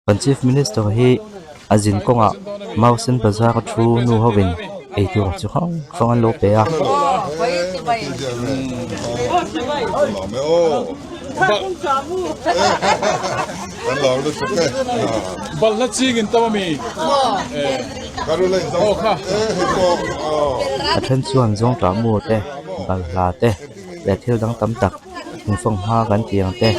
Kan Chief Minister hi a zin kawngah Mausen Bazar a thu nu hovin eitur chi hrang hrang an lo pe a. A then chuan zawngtah mu te balhla te leh thil dang tam tak thingfanghma kan tih ang te.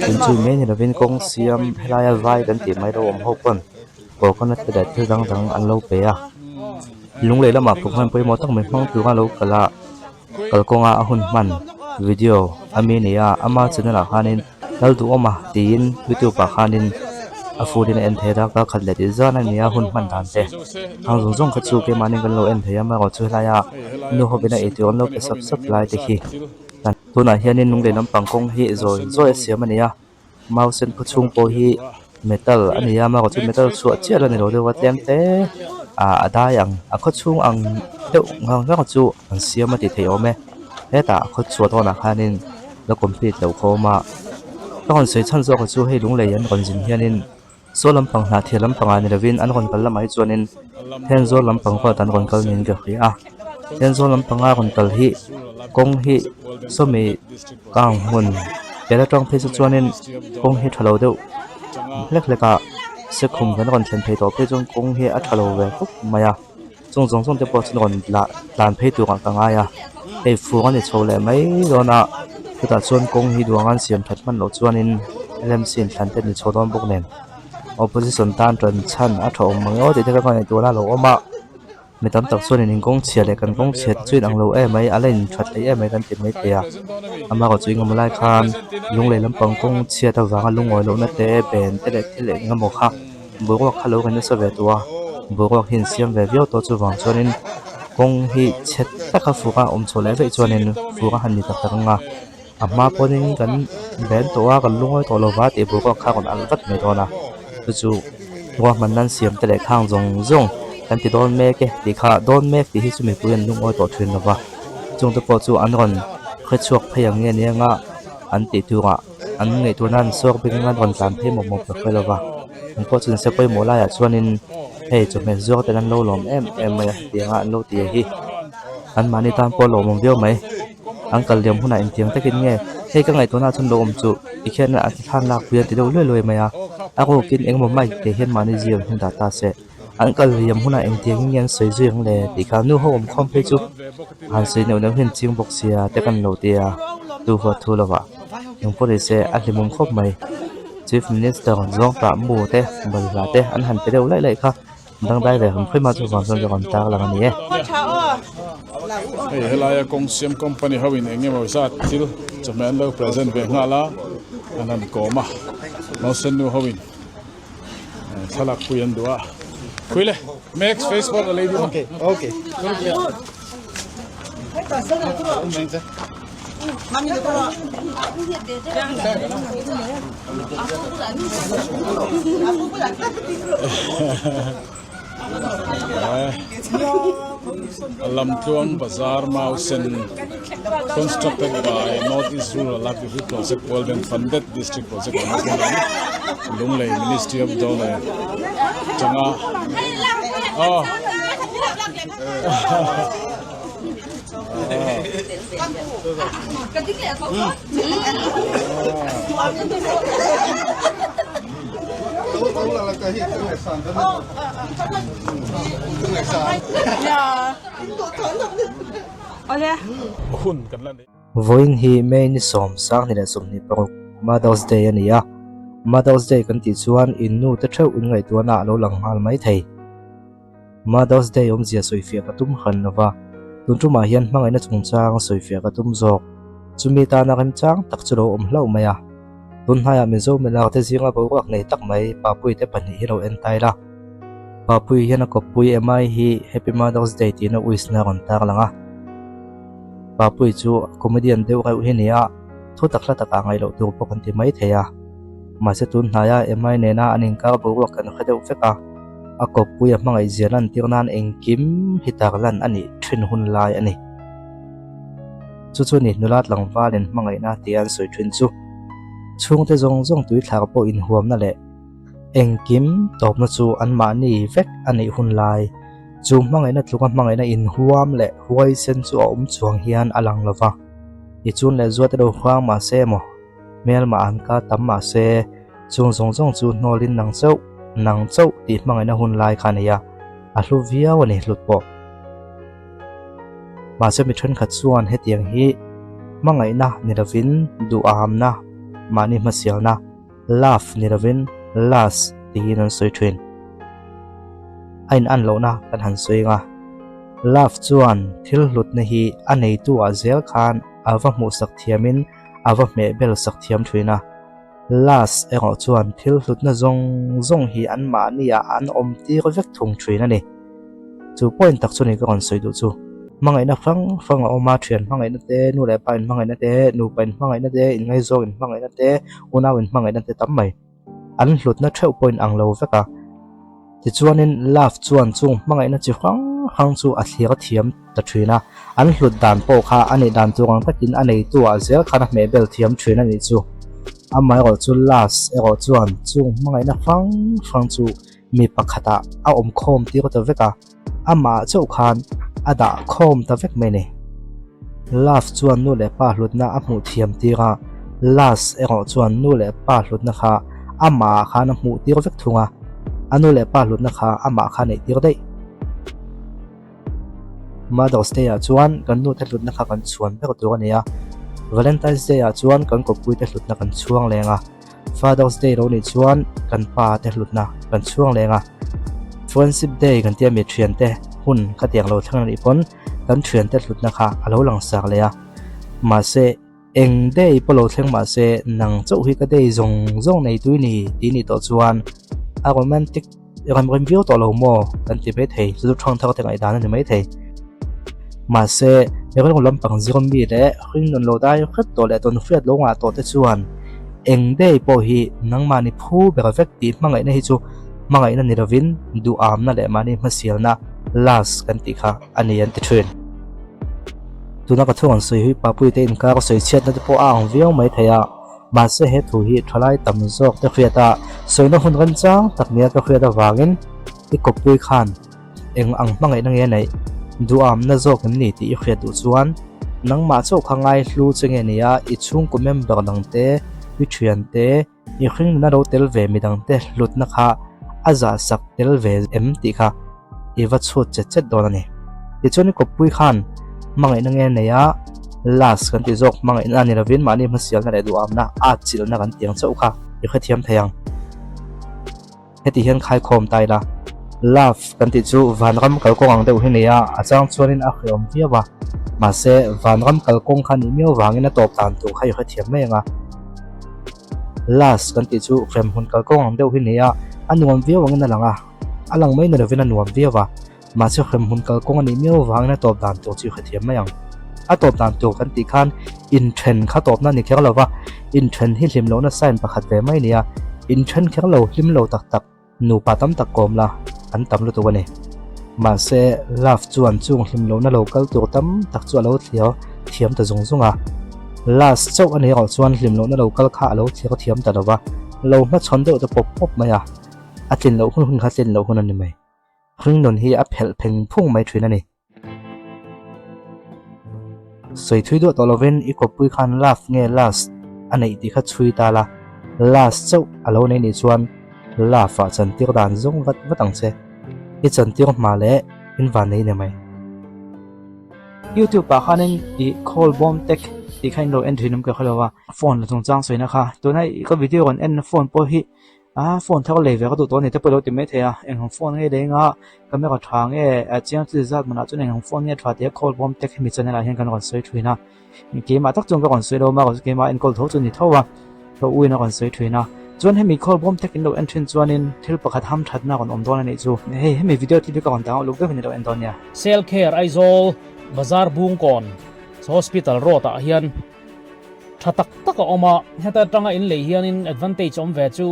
Inchhui mai ni lovin kawng siam helaia vai kan tih mai lo awm ho pawn coconut te leh thil dang dang an lo pe a lunglei lamah programme pawimawh tak mai hmang tura lo kal a kalkawnga a hun hman video a mi a ni a ama channel ah khanin Lalduhawma tiin youtube ah khanin a full in a en thei a darkar khat leh tih zan a ni a hun hman dan te ang zawng zawng kha chu keimahni kan lo en thei a amaherawh chu helaia nu hovin a eitur an lo pe sap sap lai te khi tunah hianin lunglei lampang kawng hi zawi zawi a siam a ni a. Mau sen khaw chhung pawh hi metal a ni a amaherawh chu metal chhuah chiah la ni lo deuh a tlem te ah a dai ang a khaw chhung ang deuh nghang nghang chu an siam a tih theih awm e hetah a khaw chhuah dawnah khanin la complete loh khawm a ka rawn sawi chhan zawk ah chu hei lunglei an rawn zin hianin saw lampang hnah thir lampang ah ni lovin an rawn kal lamah hi chuanin Thenzawl lampang ruat an rawn kal niin ka hria a Thenzawl lampanga rawn kal hi kawng hi sawmi kang hmun tel atang phei chu chuanin kawng hi tha lo deuh hlek hlek a sekhum kan rawn thlen phei tawh phei chuan kawng hi a tha lo ve khawp mai a chung zawng zawng te pawh chuan rawn lah tlan phei turah ka ngai a hei fur a ni chho leh mai dawn a chutah chuan kawng hi duh anga an siam that hman loh chuanin L M C in thlan te a ni chho dawn bawk nen opposition tan tan chhan a tha awm mang emaw tih te kha ka ngaihtuahna a lo awm a. Mi tam tak chuanin in kawng chhia leh kan kawng chhiat chu inang lo em mai a la in that hlei em mai kan ti mai thei a amaherawh chu engemaw lai khan lunglei lampang kawng chhiat avanga lungawi lohna te ben te leh thil eng emaw kha boruak kha lo rawn nasa ve tawh a boruak hi an siam ve viau tawh chuvang chuanin kawng hi chhe taka fur a awm chhuah leh veih chuanin fur a han ni tak tak ang a a hma pawhin kan ben tawh a kan lungawi tawh lova tih boruak kha a rawn alh vat mai dawn a chu chu ruahman nan siam te leh khang zawng zawng kan ti dawn mek e tih kha dawn mek tih hi chu mipui an lungawi tawh thin lova chung te pawh chu an rawn hre chhuak phei ang nge nia nga an tih turah an ngaihtuah nan suak bik anga an rawn tlan phei mawp mawp ta hre lova an pawh chu nise pawimawh laiah chuanin hei chawhmeh zuar ten an lo lawm em em mai a tianga an lo ti hi anmahni tan pawh a lawmawm viau mai. An kal liam hunah engtiang takin nge hei ka ngaihtuahna ah chuan lo awm chu tikhian a thlan lak pui an ti deuh luai luai mai a a rukin engemaw mic te hian mahni zir ang hian dah ta se an kal liam hunah engtiang in nge an sawi zui ang le tih kha nu ho awm khawm phei chu han sawi neuh neuh hian chiang bawk sia te kan lo ti a tu huat thu lovah engpawh ni se a hlimawm khawp mai chief minister zawng tah mu te balhla te an han pe deuh laih laih kha. Dangdai ve hawm khawih mah chu vang chuan ka rawn tar lang a ni e. Hei helaia kawng siam company ho in eng emaw zat thil chawhmeh an lo present ve nghal a, an han kawm a, Nausen nu ho in thlalak pui an duh a. Khui le, make space for the lady. Okay, okay. Lamtluang Bazar Mausen constructed by North East Rural Livelihood Project World Bank funded district project Lunglei Ministry of Donor changa oh Vawiin hi May ni sawm 2026 Mother's Day a ni a, Mother's Day kan tih chuan in nu te theuh in ngaihtuahna a lo lang nghal mai thei. Mother's Day awmzia sawifiah ka tum hran lo va, tun tumah hian hmangaihna chungchang sawifiah ka tum zawk. Chumi tana remchang tak chu lo awm hlauh mai a. Tun hnaiah Mizo milar te zinga boruak nei tak mai Papui te pahnih hi lo en tai la. Papui hian a kawppui Emai hi Happy Mother's Day tiin a wish na a rawn tar lang a. Papuii chu comedian deuh reuh hi nia, thu tak hla takah ngaih loh tur pawh kan ti mai thei a. Mahse tun hnaia Emai nena an inkar boruak kan hre deuh vek a, a kawppui a hmangaih zia lantir nan engkim hi tarlan a nih thin hun lai a ni. Chu chu ni nula tlangvalin hmangaihna tia an sawi thin chu. Chhungte zawng zawng tuithlar pawh inhuamna leh engkim tawpna chu anmahni vek a nih hun lai. Chu hmangaihna tluka hmangaihna inhuam leh huaisen chu a awm chuang hian a lang lo va. I chun leh zuate lo huang mahse emaw, hmelmah an kal tam mahse, chung zawng zawng chu hnawlin nang chauh, nang chauh tih hmangaihna hun lai kha a nei a, a hlu viau a ni hlut pawh. Mahse mi thenkhat chuan hetiang hi hmangaihna ni lovin duhamna, mahni hmasialna, Love ni lovin lust tiin an sawi thin. A in an lohna kan han sawi ang a, love chuan thil hlutna hi a neitu ah zel khan a va hmuhsak thiamin a va hmeh bel sak thiam thin a, lust erawh chuan thil hlutna zawng zawng hi anmahni ah an awm tir vek thung thin a ni. Chu point tak chu ni ka rawn sawi duh chu. Hmangaihna hrang hrang a awm a, thian hmangaihna te, nu leh pa inhmangaihna te, nupa inhmangaihna te, inngaizawng inhmangaihna te, unau inhmangaihna te tam mai. An hlutna theuh pawh inang lo vek a. Tichuanin love chuan chung hmangaihna chi hrang hrang chu a thlir thiam ta thin a, an hlut dan pawh kha a nih dan tur ang takin a neitu ah zel khan a hmehbel thiam thin a nih chu. Amaherawhchu love erawh chuan chung hmangaihna hrang hrang chu Mi pakhatah a awm khawm tir ta vek a, amah chauh khan a dah khawm ta vek mai ni. Love chuan nu leh pa hlutna a hmuh thiam tir a, Lust erawh chuan nu leh pa hlutna kha amahah khan a hmuh tir vek thung a, a nu leh pa hlutna kha amah kha neih tir daih. Mother's Day ah chuan kan nu te hlutna kha kan chhuan ber tur a ni a, Valentine's Day ah chuan kan kawppui te hlutna kan chhuang leng a. Father's Day lo nih chuan kan pa te hlutna kan chhuang leng a, Friendship Day kan tia mi thiante hun khatiang lo thleng anih pawn kan thiante hlutna kha a lo lang sak leh a, mahse eng day pawh lo thleng mahse nang chauh hi ka day zawng zawng nei tui ni tih nih tawh chuan a romantic rem rem viau tawh lo maw kan ti mai thei chu chu thang thar te ngaihdan a ni mai thei mahse rilru lampang zir mi leh hringnun lo dai hrep tawh leh tawn hriat lo ngah tawh te chuan eng day pawh hi nangmahni phu ber vek tih hmangaihna hi chu hmangaihna ni lovin duhamna leh mahni hmasialna last kan tih kha a ni an ti thin. Tuna ka thu an sawi hi Papuite inkar sawi chhiatna te pawh a ang viau mai thei a. Mahse he thu hi thalai tam zawk te hriat a, sawina hun remchang tak nia ka hriat avangin i kawppui khan eng ang hmangaihna nge neih duhamna zawk em ni tih i hriat duh chuan nangmah chauh kha ngai hlu che nge nia i chhungkaw member dang te, i thian te, i hringnuna lo tel ve midang te hlutna kha a zah sak tel ve em tih kha i va chhut chet chet dawn a ni. Tichuan i kawppui khan hmangaihna nge nei a, last kan tih zawk hmangaihna a ni lovin mahni hmasialna leh duhamna at chilhna kan tih ang chauh kha i hrethiam thei ang. Heti hian khaikhawm ta ila, love kan tih chu vanram kalkawng ang deuh hi nei a, a chang chuanin a hrehawm viau a, mahse vanram kalkawng kha nih miau vangin a tawp dan tur kha i hrethiam mai ang a. Last kan tih chu hremhmun kalkawng ang deuh hi nei a, a nuam viau angin a lang a. A lang mai ni lovin a nuam viau a, mahse hremhmun kalkawng a nih miau avangin a tawp dan tur chu i hrethiam mai ang. A tawp dan tur kan tih khan inthen kha tawpna a ni kher lo va, inthen hi hlim lohna sign pakhat ve mai a ni a, inthen kher lo hlim lo tak tak nupa tam tak kawm la an tam lutuk a ni. Mahse love chuan chung hlim lohna lo kal tur tam tak chu a lo thliar thiam ta zung zung a, last chauh a ni erawh chuan hlim lohna lo kal kha a lo thliar thiam ta lo va, lo hmachhawn deuh ta pawp pawp mai a. A tlin loh hun hun kha tlin loh hun a ni mai. Hringnun hi a phelh pheng phung mai thin a ni. Sawi thui duah tawh lovin i kawppui khan love nge lust a neih tih kha chhui ta la, lust chauh a lo nei nih chuan love ah chantir dan zawng vat vat ang che. I chantir hma leh in van nei ni mai. YouTube ah khanin i call bawm tek tih kha in lo en thin awm ka hre lo a, phone la chungchang sawina kha tuna ka video rawn en na phone pawh hi A phone thar lei ve ka duh tawh a ni te pawh i lo ti mai thei a, eng ang phone nge leng a, camera tha nge chiang chi zat manah chuan eng ang phone nge tha tih a call bawm tek hemi channel ah hian kan rawn sawi thin a, keimah tak chuan ka rawn sawi lo a keimah enkawl tho chu a ni tho a, ka u in a rawn sawi thin a, chuan hemi call bawm tek in lo en thin chuanin thil pakhat ham thatna a rawn awm dawn a nih chu, hei hemi video clip hi ka rawn dah ang uluk deuhin i lo en dawn nia. Selcare Aizawl Bazar Bungkawn. Hospital road ah hian tha tak tak a awm a, heta atanga in lei hianin advantage awm ve chu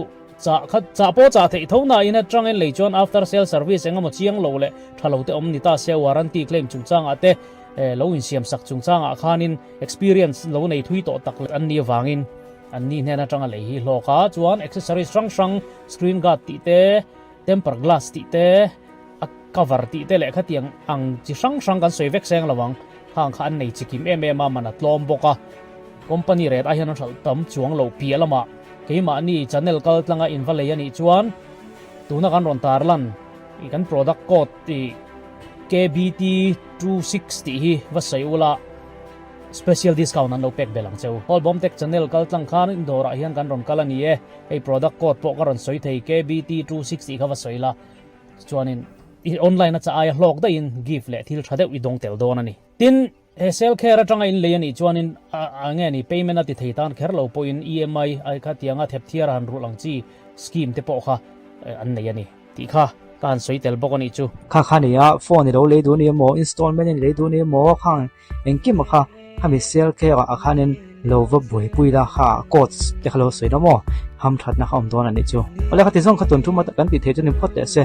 chah kha chah pawh chah theih tho na in atang in lei chuan after sale service eng emaw chiang lo leh tha lo te awm ni ta se warranty claim chungchangah te eh lo insiam sak chungchangah khanin experience lo nei thui tawh tak leh an nih avangin an ni hnen atanga lei hi hlawk a, chuan accessories hrang hrang screen guard tih te temper glass tih te a cover tih te leh khatiang ang chi hrang hrang kan sawi vek seng lo ang, khang kha an nei chi kim em em a, man a tlawm bawk a, company rate ah hian an hralh tam chuang lo piah lamah keimahni channel kal tlanga in va lei a nih chuan tuna kan rawn tarlan ih kan product code ih KBT 26 tih hi va sawi ula special discount an lo pek belh ang cheu. Hallbawm Tech channel kal tlang khan dawrah hian kan rawn kal a ni e, hei product code pawh ka rawn sawi thei KBT 26 tih kha va sawi la. Chuanin i online a cha aia hlawk daihin gift leh thil tha deuh i dawng tel dawn a ni. Tin, he sale care atanga in lei a nih chuanin a nge ni payment a ti thei tan kher lo pawhin EMI ai kha tianga thep thiar a han rulh ang chi scheme te pawh kha an nei a ni tih kha ka han sawi tel bawk a nih chu. Kha kha nia phone i lo lei duh a ni emaw installment in lei duh a ni emaw khang engkim a kha khami sale care ah khanin lo va buaipui la kha codes te kha lo sawi la maw hamthatna kha awm dawn a nih chu. Awle khati zawng kha tun thuma kan tih theih chu ni phawt teh se.